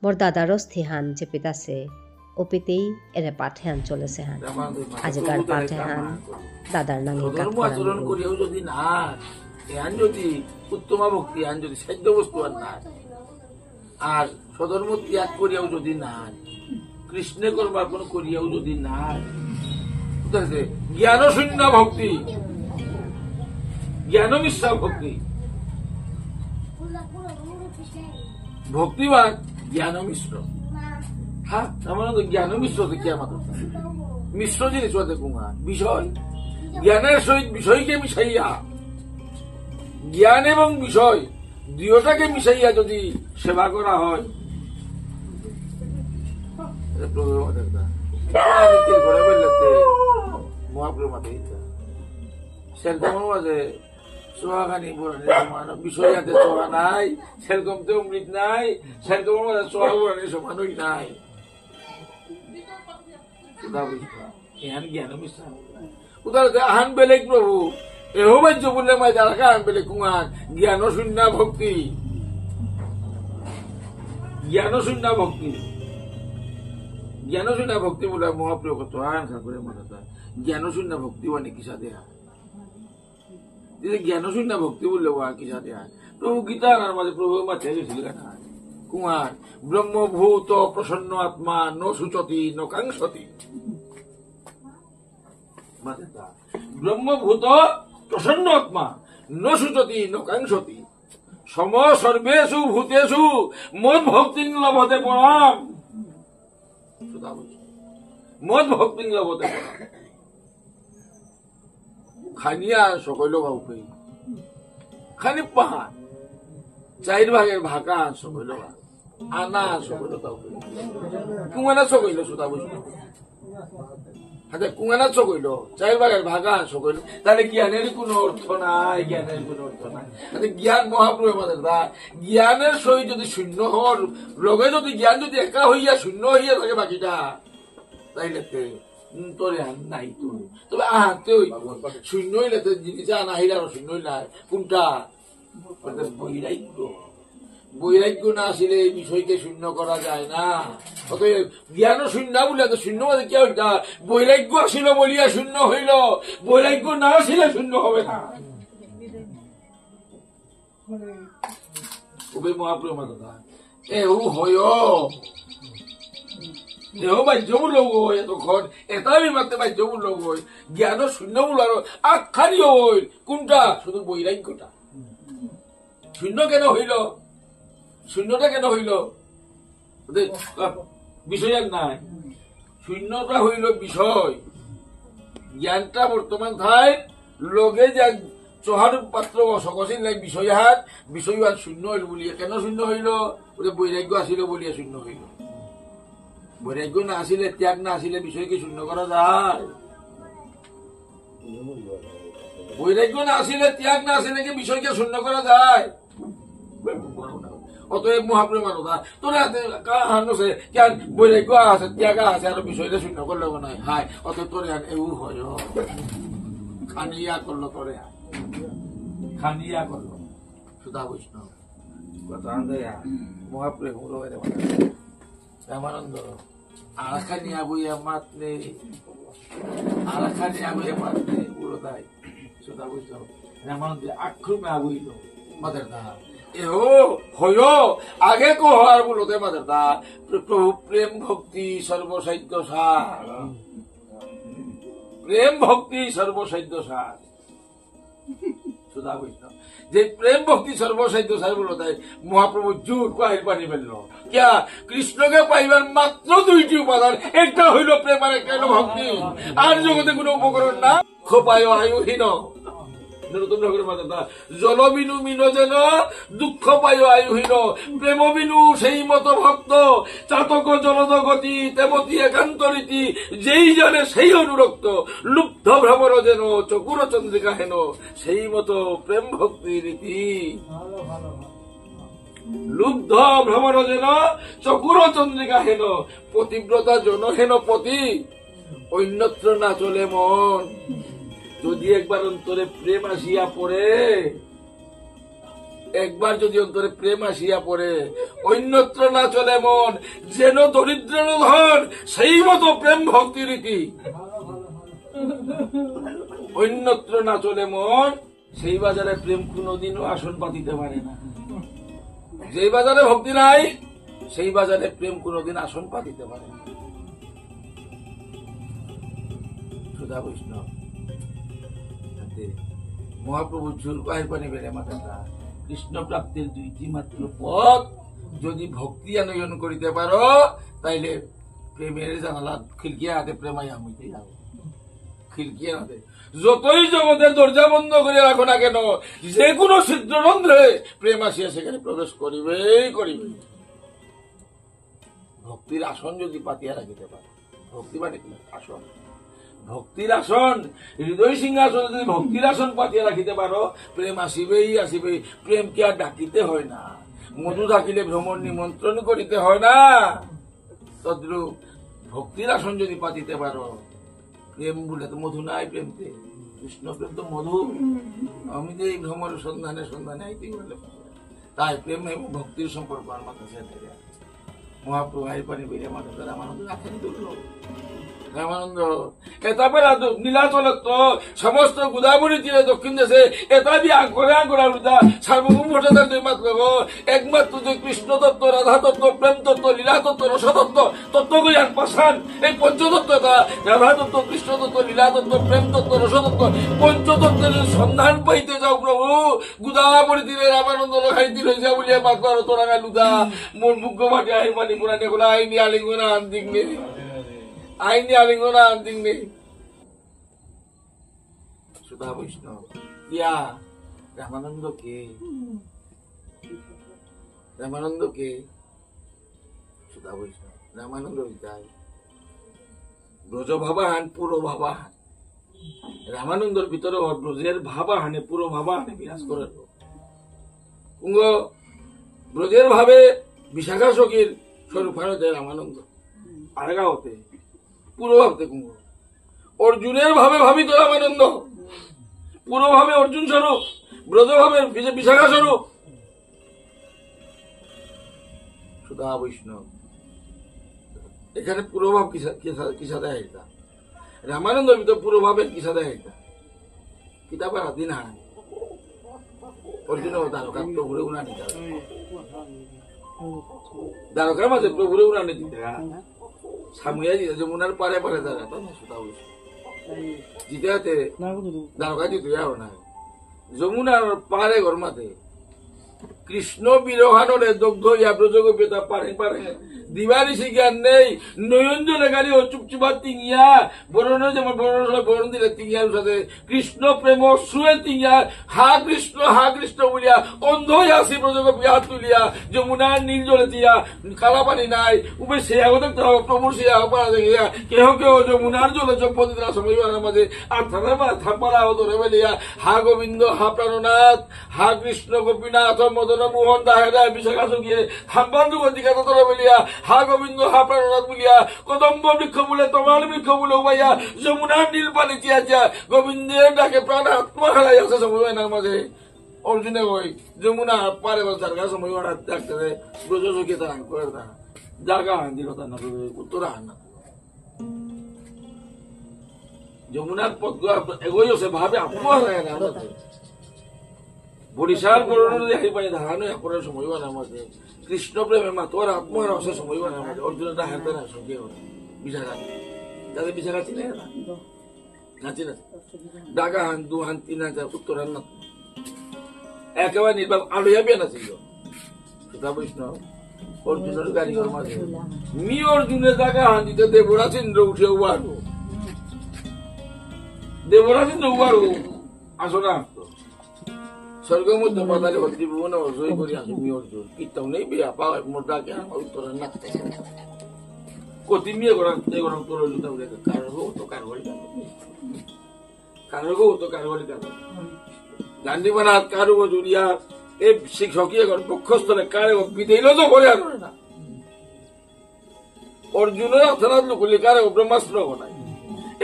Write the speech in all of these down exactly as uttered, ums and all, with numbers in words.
মোর দাদার অস্থিহান যেপিত আছে, ওপিতেই এরে পাঠহান চলেছে হান। আজিকার পাঠহান দাদার নাঙে সধর্ম কাত করানি আচরণ হইল। করিয়াও যদি না, এহান যদি উত্তমা ভক্তি, এহান যদি সাধ্য বস্তু আর না, আর সধর্ম ত্যাগ করিয়াও যদি না, কৃষ্ণে কর্মার্পণ করিয়াও যদি না, বুঝতে পারছে? জ্ঞান শূন্য ভক্তি, জ্ঞান মিশ্রা ভক্তি। ভক্তিবান জ্ঞান মিশ্র। হ্যাঁ, আমার তো জ্ঞান মিশ্র তো কি আমার কথা? মিশ্র জিনিস হতে কুমার বিষয়, জ্ঞানের সহিত বিষয়কে মিশাইয়া, জ্ঞান এবং বিষয় দুইটাকে মিশাইয়া যদি সেবা করা হয়, এ প্রভু আমাদের দা। আমি তিন ঘরে বললে তে মহাপ্রভু মাতে ইচ্ছা। সেরকম মাঝে সোহাগানি বললে সমান, বিষয় যাতে সোহা নাই, সেরকম তো অমৃত নাই, সেরকম মাঝে সোহা বললে সমানই নাই। সুধা বুঝবা। এহান জ্ঞান মিশ্রা। উদাহরণে আহান বেলেগ প্রভু। এহ বাহ্য বুললে মাই যারা আহান বেলেগ কুমার। জ্ঞান শূন্য ভক্তি। জ্ঞান শূন্য ভক্তি। জ্ঞান শূন্য ভক্তি বুলে মহাপ্রভু কত আহান ঠাকুরে মাতা। জ্ঞান শূন্য ভক্তি মানে কিসা দেয়া? যে জ্ঞান শূন্য ভক্তি বুললে ওয়া কিসা দেয়া? প্রভু গীতা আর মাঝে প্রভু মাঝে গেছিল কথা। কুমার, ব্রহ্মভূত প্রসন্ন আত্মা ন শুচতি ন কাঙ্ক্ষতি। মাতেতা। ব্রহ্মভূত প্রসন্ন আত্মা ন শুচতি ন কাঙ্ক্ষতি। সম সর্বেষু ভূতেষু মদ ভক্তিং লভতে পরাম। সুধা বুঝ। মদ ভক্তিং লভতে পরাম। খানিয়া সকল গাউকে। খানি পাহান। চার ভাগের ভাগা সকল গা। আনা সকল গাউকে। কুমানা সকল সুধা বুঝ। আচ্ছা, কুমানা সকল। চার ভাগের ভাগা সকল। তাহলে জ্ঞানের কোনো অর্থ নাই, জ্ঞানের কোনো অর্থ নাই। আচ্ছা, জ্ঞান মহাপ্রভু আমাদের দা। জ্ঞানের সহিত যদি শূন্য হর, লগে যদি জ্ঞান যদি একা হইয়া শূন্য হইয়া থাকে বাকিটা, তাইলে তে, উম, তোরে আর নাই তো। তবে আহাতে ওই শূন্য হইলে তো জিনিস আনা হইলে আরো শূন্য হইলে আর কোনটা? বলতে বৈরাগ্য। বৈরাগ্য না আসলে এই বিষয়কে শূন্য করা যায় না। অতএব জ্ঞান শূন্য বলে তো শূন্য মানে কি ওইটা? বৈরাগ্য আসিল বলিয়া শূন্য হইল, বৈরাগ্য না আসিলে শূন্য হবে না। উভয় মহাপ্রভু মাতা। এও হয়। এও বাহ্য মূল্য হয়, এতক্ষণ। এটা আমি মাত্র বাহ্য মূল্য হয়। জ্ঞান শূন্য মূল্য আরো আখানি হয়। কোনটা? শুধু বৈরাগ্যটা। শূন্য কেন হইল? শূন্যটা কেন হইল? দে-, আহ, বিষয় আর নাই। শূন্যটা হইল বিষয়। জ্ঞানটা বর্তমান থাই, লগে যে চহার পাত্র অসকসিল নাই বিষয় হাত, বিষয় হাত শূন্য হইল বলিয়া। কেন শূন্য হইল? ওটা বৈরাগ্য আসিল বলিয়া শূন্য হইল। বৈরাগ্য না আসিলে, ত্যাগ না আসিলে বিষয়কে শূন্য করা যায়? বৈরাগ্য না আসিলে, ত্যাগ না আসিলে কি বিষয়কে শূন্য করা যায়? অতএব মহাপ্রভু মাতা, তোরা হাতে কা-, হানো সে, কেন বৈরাগ্য আছে, ত্যাগ আছে, আর বিষয়টা শূন্য করলে মনে হয়, হায়, অতএব তোরে আর এও হয়, খানিয়া করলো তোরে আর। খানিয়া করলো। সুধা বৈষ্ণব। কথা আনতে ইয়া, মহাপ্রভু রয়ে দেওয়া। রামানন্দ, আরাখানি আগুইয়া মাতলে, আরাখানি আগুইয়া মাতলে, উড়ো তাই। সুধা বুঝলো। রামানন্দ আক্রমে আগুইল। মাতের দা। এ হো, হয়ো, আগে কো হওয়ার বলতে মাতের দা। প্র-, প্রভু প্রেম ভক্তি সর্বসাধ্য সার। প্রেম ভক্তি সর্বসাধ্য সার। সুধা বৈষ্ণব। যে প্রেম ভক্তি সর্বসাধ্য সার বলতে মহাপ্রভু জোর কো আহির পানি বেলল। কিয়া? কৃষ্ণকে পাইবার মাত্র দুইটি উপাদান, একটা হইল প্রেম আর একটা হইল ভক্তি। আর জগতে কোনো উপকরণ না। দুঃখ পায় আয়ুহীন। নরোত্তম ঠাকুরে মাতের দা, জল বিনু মীন যেন দুঃখ পায় আয়ুহীন। প্রেম বিনু সেই মত ভক্ত, চাতক জলদ গতি, তেমতি একান্ত রীতি, যেই জানে সেই অনুরক্ত। লুব্ধ ভ্রমর যেন চকুর চন্দ্রিকা হেন, সেই মতো প্রেম ভক্তি রীতি। লুব্ধ ভ্রমর যেন চকুর চন্দ্রিকা হেন, পতিব্রতা জন হেন পতি, অন্যত্র না চলে মন। যদি একবার অন্তরে প্রেম আসিয়া পড়ে, একবার যদি অন্তরে প্রেম আসিয়া পড়ে, অন্যত্র না চলে মন, যেন দরিদ্রের ধন, সেই মতো প্রেম ভক্তি রীতি। অন্যত্র না চলে মন, সেই বাজারে প্রেম কোনোদিনও আসন পাতিতে পারে না। যেই বাজারে ভক্তি নাই, সেই বাজারে প্রেম কোনোদিন আসন পাতিতে পারে না। সুধা বৈষ্ণব। তাতে মহাপ্রভু চুল পায়ের পানি বেড়ে মাথাটা কৃষ্ণ প্রাপ্তির দুইটি মাত্র পথ। যদি ভক্তি আনয়ন করিতে পারো, তাইলে প্রেমের জানালা খিলকিয়া হাতে প্রেমায় আমি যাও। খিলকিয়া হাতে যতই জগতের দরজা বন্ধ করে রাখো না কেন, যে কোনো ছিদ্ররন্ধ্রে প্রেম আসিয়া সেখানে প্রবেশ করিবেই করিবে। ভক্তির আসন যদি পাতিয়া রাখিতে পারো, ভক্তি মানে কি? আসন। ভক্তির আসন, হৃদয় সিংহাসন যদি ভক্তির আসন পাতিয়া রাখিতে পারো, প্রেম আসিবেই আসিবেই। প্রেম কি আর ডাকিতে হয় না? মধু ডাকিলে ভ্রমর নিমন্ত্রণ করিতে হয় না? তদ্রূপ ভক্তির আসন যদি পাতিতে পারো, প্রেম বলে তো মধু নাই, প্রেমতে কৃষ্ণ প্রেম তো মধু। আমি যে এই ভ্রমর সন্ধানে সন্ধানে আইতেই বলে, তাই প্রেম এবং ভক্তির সম্পর্ক আমার কাছে থাকে। মহাপ্রভু আই পানি বেরিয়ে আমার কাছে রামানন্দ রাখেন দুর্লভ। রামানন্দ, এটা বেলা তো নীলাচলত্ত সমস্ত গোদাবরী তীরে দক্ষিণ দেশে এটা দিয়ে আঙ্করে আঙ্করে উঠা সার্বভৌম ভট্টাচার্য মাত্র একমাত্র যে কৃষ্ণ তত্ত্ব, রাধা তত্ত্ব, প্রেম তত্ত্ব, লীলা তত্ত্ব, রসতত্ত্ব, তত্ত্বগুলি আন পাশান, এই পঞ্চতত্ত্ব এটা, রাধা তত্ত্ব, কৃষ্ণ তত্ত্ব, লীলা তত্ত্ব, প্রেম তত্ত্ব, রসতত্ত্ব, পঞ্চতত্ত্বের সন্ধান পাইতে যাও প্রভু, গোদাবরী তীরে রামানন্দ লখাই তীরে যা বলিয়া মাত করো তোরা গালুদা, মোর মুখ মাটি আই মানি পুরানে গোলা আইনি আলিঙ্গনা আন্দিং নেই, আইনি আলিঙ্গনা আন্দিং নেই। সুধা বৈষ্ণব, ইয়া, রামানন্দ কে? রামানন্দ কে? সুধা বৈষ্ণব, রামানন্দ হইতাই ব্রজ ভাবাহান, পুর ভাবাহান। রামানন্দর ভিতরে ওর ব্রজের ভাবাহানে, পুর ভাবাহানে বিরাজ করে। কুঙ্গ ব্রজের ভাবে বিশাখা সখীর স্বরূপ হানতে রামানন্দ। আরেগা হতে, পুর ভাবতে কুঙ্গ। অর্জুনের ভাবে ভাবিত রামানন্দ। পুর ভাবে অর্জুন স্বরূপ, ব্রজ ভাবে বিশা-, বিশাখা স্বরূপ। সুধা বৈষ্ণব। এখানে পুর ভাব কিসা-, কিসা-, কিসাদে আইতা? রামানন্দর ভিতর পুর ভাবে কিসাদে আইতা? কিতাব আর হাতি না। অর্জুন ও দ্বারকা প্রভুরে উনানি দ্বারকা। দ্বারকার মাঝে প্রভুরে উনানি দিতে। সামুয়া দিতে যমুনার পারে পারে দ্বারকা, তাই না? সুধা বৈষ্ণব। জিতে হাতে দ্বারকা জিতে যাও না। যমুনার পারে গরমাতে কৃষ্ণ বিরহানলে দগ্ধ ইয়া ব্রজগোপীতা পারে পারে। দিবানিশি জ্ঞান নেই, নয়ন জলে গালি ও চুপচুপা তিঙিয়া, বরণ যেমন বরণ হলে বরণ দিলে তিঙিয়ার সাথে কৃষ্ণ প্রেম সুয়ে তিঙিয়া, হা কৃষ্ণ, হা কৃষ্ণ বলিয়া, অন্ধ হইয়া আসি ব্রজগোপী হাত তুলিয়া, যমুনার নীল জলে দিয়া, কালা পানি নাই, উবে সে আগত প্রভুর সে আগত পারা দেখিয়া, কেহ কেহ যমুনার জলে জপ দিতে সময় বানার মাঝে, আর থানা মা থাম্পারা হতো রে বলিয়া, হা গোবিন্দ, হা প্রাণনাথ, হা কৃষ্ণ গোপীনাথ মদন মোহন দাহে দাহে বিশাখা সখিয়ে হাম্বান দুগো দিকে ততর বলিয়া, হা গোবিন্দ, হা প্রাণনাথ বলিয়া, কদম্ব বৃক্ষ মূলে, তমাল বৃক্ষ মূলে উবাইয়া, যমুনার নীল পানি চিয়া চিয়া, গোবিন্দের ডাকে প্রাণ আত্মা হারাই আছে সময় হয় না মাঝে। অর্জুনে কই, যমুনা পারে বা যারগা সময় হয় না ডাকতে রে, ব্রজ সখী তারা করে না। জাগা হান্দি কথা না, উত্তর আহান না। যমুনার পথ এগোই আছে ভাবে আত্মহারা এরা আমাদের। বরিশাল বড় নদী হাই পানি ধারণ হয়ে পড়ার সময় বানা আমাদের। কৃষ্ণ প্রেমে মা তোর আত্মহারা আছে সময় বানা আমাদের। অর্জুন দা হাতে না সঙ্গে ওরা। বিশাখা। যাদের বিশাখা চিনে না। না চিনে। ডাকা হান, দু হান, তিন হান, চার, উত্তর হান না। একেবারে নির্বাক আলো যাবে না ছিল। সুধা বৈষ্ণব, অর্জুনের গাড়ি ওর মাঝে। মি অর্জুনের জায়গা হান দিতে দেবরাজ ইন্দ্র উঠে উবারো। দেবরাজ ইন্দ্র উবারো। আসো না তো। স্বর্গ মধ্য পাতালে হত্তি ভুবন অজয় করি আসো মি অর্জুন। কিত্তাও নেই বিয়া পাওয়া মোর ডাকে আমার উত্তর না। কতি মিয়ে করা, এই করা উত্তর হইল তা বলে, কারো তো কারো হইল। কারো তো কারো হইল। গান্ধী মহারাজ কারো জুড়িয়া, এই শিক্ষকীয় বক্ষস্থলে কারো বিদেইল তো করে আর না। অর্জুনের আথানাত লুকুলি কারে ব্রহ্মাস্ত্র নাই।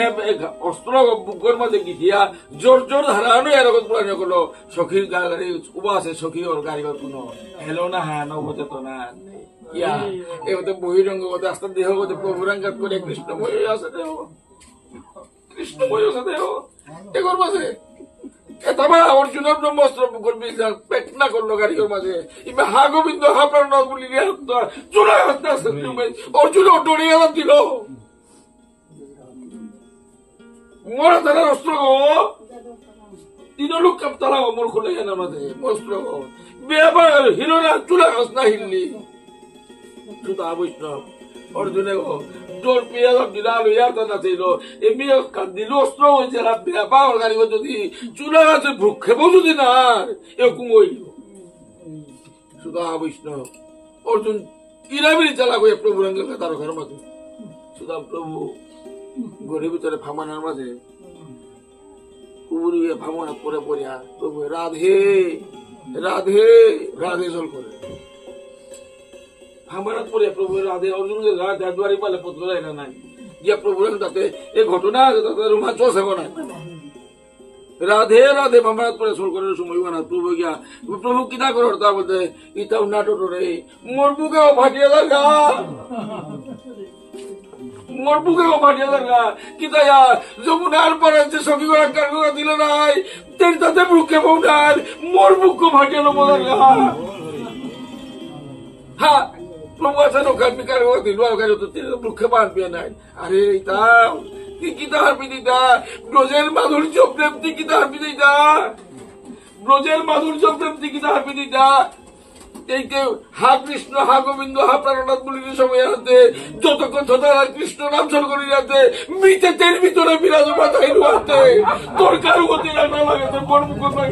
এ, এ, অস্ত্র বুকর মাঝে গিয়া জোর জোর ধারানো এরকম পুরানো করলো। সখীর গাড়ি উবাসে সখী ওর গাড়ি কোনো হেলো না হা না উপচেতনা। ইয়া, এ হতে বহিরঙ্গ হতে আস্তে দেহ হতে প্রভুরাঙ্গাত করে কৃষ্ণময় আছে দেহ। কৃষ্ণময় আছে দেহ। এগোর মাঝে এ তামা অর্জুনের ব্রহ্মাস্ত্র বুকর বিদ্যা পেটনা করলো গাড়ির মাঝে। ইমে হা গোবিন্দ হা প্রাণনাথ বলি রে হত্যা চূড়া হত্যা সত্যি অর্জুন ডরিয়া দিল। মোরা তারা অস্ত্র গো। তিন লোক কাপ তারা মোর খুলে জানা মাঝে অস্ত্র গো। বেবার হিরোরা চূড়া হস না হিললি। সুধা বৈষ্ণব। অর্জুনে গো, জোর পিয়া দিলা আলো ইয়ার তা না ছিল। এ মিয়া কান্দিল অস্ত্র হইছে না, বেপা ওর গাড়ি যদি চুলা গাছে ভ্রুক্ষেপ যদি না, এরকম হইল। সুধা বৈষ্ণব। অর্জুন ইরাবিরি চালা গো প্রভু রঙ্গের কথা রখার মতো। সুধা প্রভু, ঘরে ভিতরে ফামানার মাঝে কুবুরি হয়ে ভাবনা করে পড়িয়া প্রভু রাধে, রাধে, রাধে জল করে। ভাবনা করে প্রভু রাধে, অর্জুনকে রাধে দুয়ারি পালে পত্র দেয় না নাই। গিয়া প্রভু রাধে তাতে এ ঘটনা আছে, তাতে রোমাঞ্চ আছে না। রাধে, রাধে, ভাবনা করে জল করার সময় না প্রভু গিয়া, প্রভু কিনা করো তা বলতে, ইতাও নাটক রে, মোর বুকেও ফাটিয়া লাগা। মোর বুকেও ফাটিয়া লাগা। কিতা ইয়া, যমুনার পারে যে সখী গোরা কারগো দিল নাই, তের তাতে বুকে বউ নাই, মোর বুকও ফাটিয়া লাগা। হ্যাঁ, প্রভু আছে নৌকা, আমি কারগো দিল, আর কারো তো তের বুকে পান পেয়ে নাই। আরে, ইতা, তি কিতা হারপি দিতা? ব্রজের মাধুর্য প্রেম তি কিতা হারপি দিতা? ব্রজের মাধুর্য প্রেম তি কিতা হারপি দিতা? এই তে হা কৃষ্ণ, হা গোবিন্দ, হা প্রাণনাথ বলির সময় হাতে যতক্ষণ সদা হা কৃষ্ণ নাম স্মরণ করি হাতে মিতে তের ভিতরে বিরাজমান হইল হাতে। দরকার হতে না লাগে তো বড় মুখ নাই।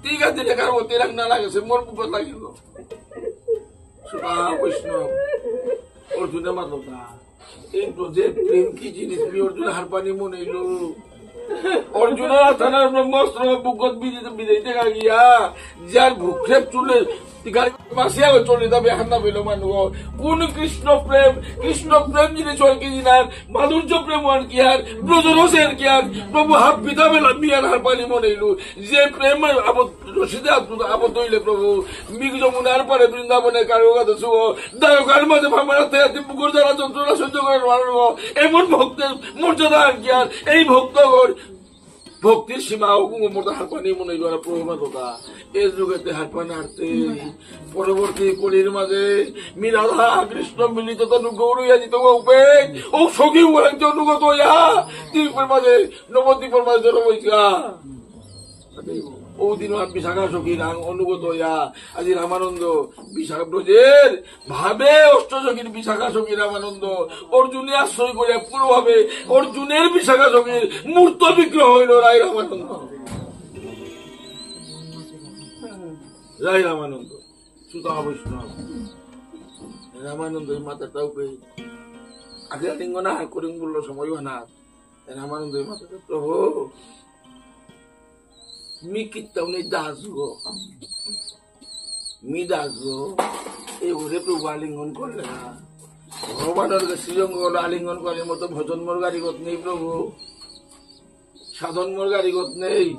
ঠিক আছে, দেখার হতে রাখ না লাগে, সে মোর বুকত লাগিল। সুধা বৈষ্ণব, অর্জুনে মাতল না। এই তো যে প্রেম কি জিনিস, মি অর্জুন হারপানি মনে হইল। অর্জুন আর থানার ব্রহ্মাস্ত্র বুকত বিজয়, বিজয় দেখা গিয়া, যার ভূক্ষেপ চুলে, গাড়ি মাসিয়া চলে যাবে, হান্না পেল মানুষ। কোন কৃষ্ণ প্রেম, কৃষ্ণ প্রেম জিনিস হয় কি জিনার, মাধুর্য প্রেম আর কি আর, ব্রজরসের কি আর, প্রভু হাফ পিতা বেলা মিয়ার হারপানি মনে হইল। যে প্রেম আবদ্ধ রশিদে আবদ্ধ, আবদ্ধ হইলে প্রভু, মিগ যমুনার পারে বৃন্দাবনে কারো কাছে শুভ, দ্বারকার মাঝে ভাবনা থেকে মুখর যারা যন্ত্রণা সহ্য করে পারব, এমন ভক্তের মর্যাদা আর কি আর, এই ভক্তগণ ভক্তির সীমা ও কুঙ্গ মর্যাদা হারপানি মনে হইল আর প্রভু মাততা। এ যুগেতে হারপানি আরতে, পরবর্তী কলির মাঝে মিলাধা কৃষ্ণ মিলিত তনু গৌর ইয়া জিত উপেন, ও সখী উহান অনুগত ইয়া, দ্বীপের মাঝে, নবদ্বীপের মাঝে জন্ম হইছিলা। ও দিন আর বিশাখা সখীর আং-, অনুগত ইয়া, আজি রামানন্দ, বিশাখা ব্রজের, ভাবে অষ্ট সখীর বিশাখা সখী রামানন্দ, অর্জুনে আশ্রয় করে পুরো ভাবে অর্জুনের বিশাখা সখীর মূর্ত বিগ্রহ হইল রায় রামানন্দ। রায় রামানন্দ, সুধা বৈষ্ণব। রামানন্দ এই মাতাটা উপে আগে লিঙ্গ না করিং বললো সময় না। রামানন্দ এই মাতাটা, প্রভু, মি কিত্তাও নেই দাস গো। মি দাস গো। এই ওরে প্রভু আলিঙ্গন করলে না। ভগবানের কাছে শ্রীরঙ্গ আলিঙ্গন করে মতো ভজন মোর গাড়ি গত নেই প্রভু। সাধন মোর গাড়ি গত নেই।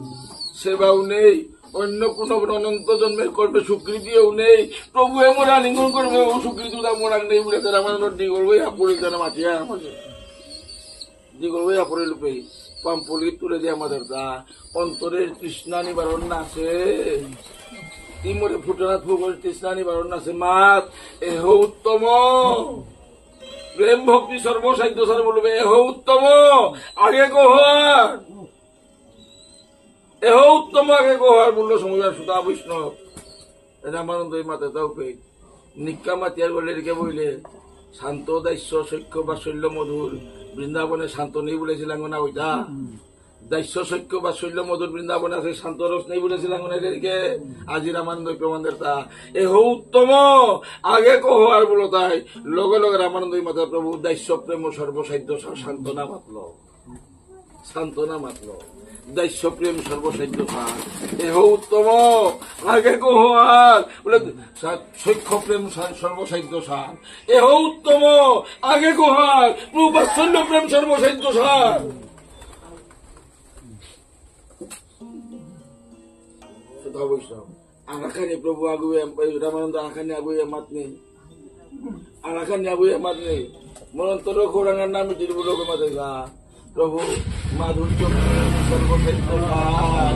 সেবাও নেই। অন্য কোনো অনন্ত জন্মের কর্মে স্বীকৃতিও নেই। প্রভু এ মোর আলিঙ্গন করবে, ও স্বীকৃতি উদা মোর আগ নেই বলে তারা আমার ডিগল হয়ে হাপুড়ি তারা মাটিয়া আমাকে। দিগল হইয়া পড়ে লুপে, পাম্পলি তুলে দিয়া মাদার দা, অন্তরের তৃষ্ণা নিবারণ না আছে। তি মোরে ফুটনাথ ফুকর তৃষ্ণা নিবারণ না আছে। মাত, এহ উত্তম। প্রেম ভক্তি সর্বসাধ্য সার বলবে, এহ উত্তম। আগে কহার। এহ উত্তম আগে কহার বলল সময় সুধা বৈষ্ণব। রামানন্দ এই মাতে তাও পেয়ে। নিকা মাতিয়ার বলে রেখে বইলে, শান্ত দাস্য সখ্য বাৎসল্য মধুর বৃন্দাবনে শান্ত নেই বলেছিলাম না ওইটা? দাস্য সখ্য বাৎসল্য মধুর বৃন্দাবনে আছে, শান্ত রস নেই বলেছিলাম না এদেরকে? আজি রামানন্দ প্রমাণ দেবতা, এহ উত্তম, আগে কহ আর বলো তাই। লগে লগে রামানন্দ এই মাতা প্রভু দাস্য প্রেম সর্বসাধ্য সা-, সান্ত্বনা মাতল। সান্ত্বনা মাতল। দাস্য প্রেম সর্বসাধ্য সার, এহ উত্তম, আগে কহার। বলে, সা-, সখ্য প্রেম সার, সর্বসাধ্য সার, এহ উত্তম, আগে কহার। প্রভু বাৎসল্য প্রেম সর্বসাধ্য সার। শ্রোতা বৈষ্ণব, আরাকানি প্রভু আগুয়ে, এই রামানন্দ আরাকানি আগুয়ে মাত নেই। আরাকানি আগুয়ে মাত নেই। মনন্তর খোরাঙ্গার নাম দিল বলে ওকে মাতে গা। প্রভু, মাধুর্য প্রেম সর্বসাধ্য সার।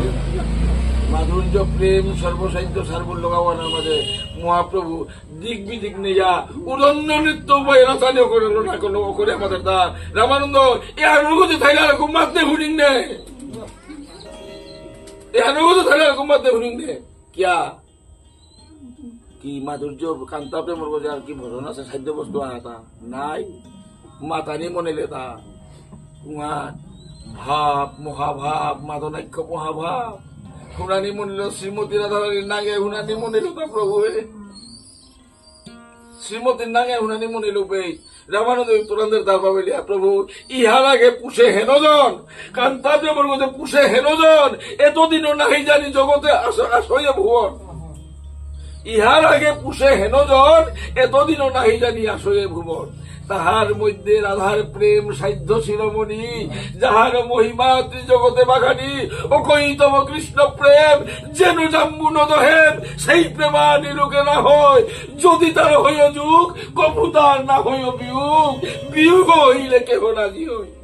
মাধুর্য প্রেম সর্বসাধ্য সার বলল গাওয়ানার মাঝে মহাপ্রভু দিক বিদিক নেয়া উদণ্ড নৃত্য উভয় রসানি করে না কোনো করে আমাদের তা রামানন্দ এ আনুগত থাইলে আর খুব মাত নেই হুনিং নেই। এ আনুগত থাইলে আর খুব মাত নেই হুনিং নেই। কিয়া? কি মাধুর্য কান্তা প্রেমর গজে আর কি ভজন আছে? সাধ্য বস্তু আহাতা নাই। মাতানি মনে লেতা। কুমার ভাব, মহাভাব, মাদনাখ্য মহাভাব। হুনানি মনে লো শ্রীমতী রাধারানীর নাঙে হুনানি মনে লেতা প্রভু হে। শ্রীমতীর নাঙে হুনানি মনে লো পেই। রামানন্দ উত্তরানন্দের দাবা বেলিয়া, প্রভু, ইহার আগে পুষে হেনজন, কান্তা প্রেমর গজে পুষে হেনজন, এতদিনও নাহি জানি জগতে আস-, আসয়ে ভুবন। ইহার আগে পুষে হেনজন, এতদিনও নাহি জানি আসয়ে ভুবন। তাহার মধ্যে রাধার প্রেম সাধ্য শিরোমণি, যাহার মহিমা ত্রিজগতে বাখানি, অকৈতব কৃষ্ণ প্রেম, যেন জাম্বু নদ হেন, সেই প্রেমানি লোকে না হয়, যদি তার হয় যোগ, কভু তার না হয় বিয়োগ, বিয়োগ হইলে কেহ রাজি হয়।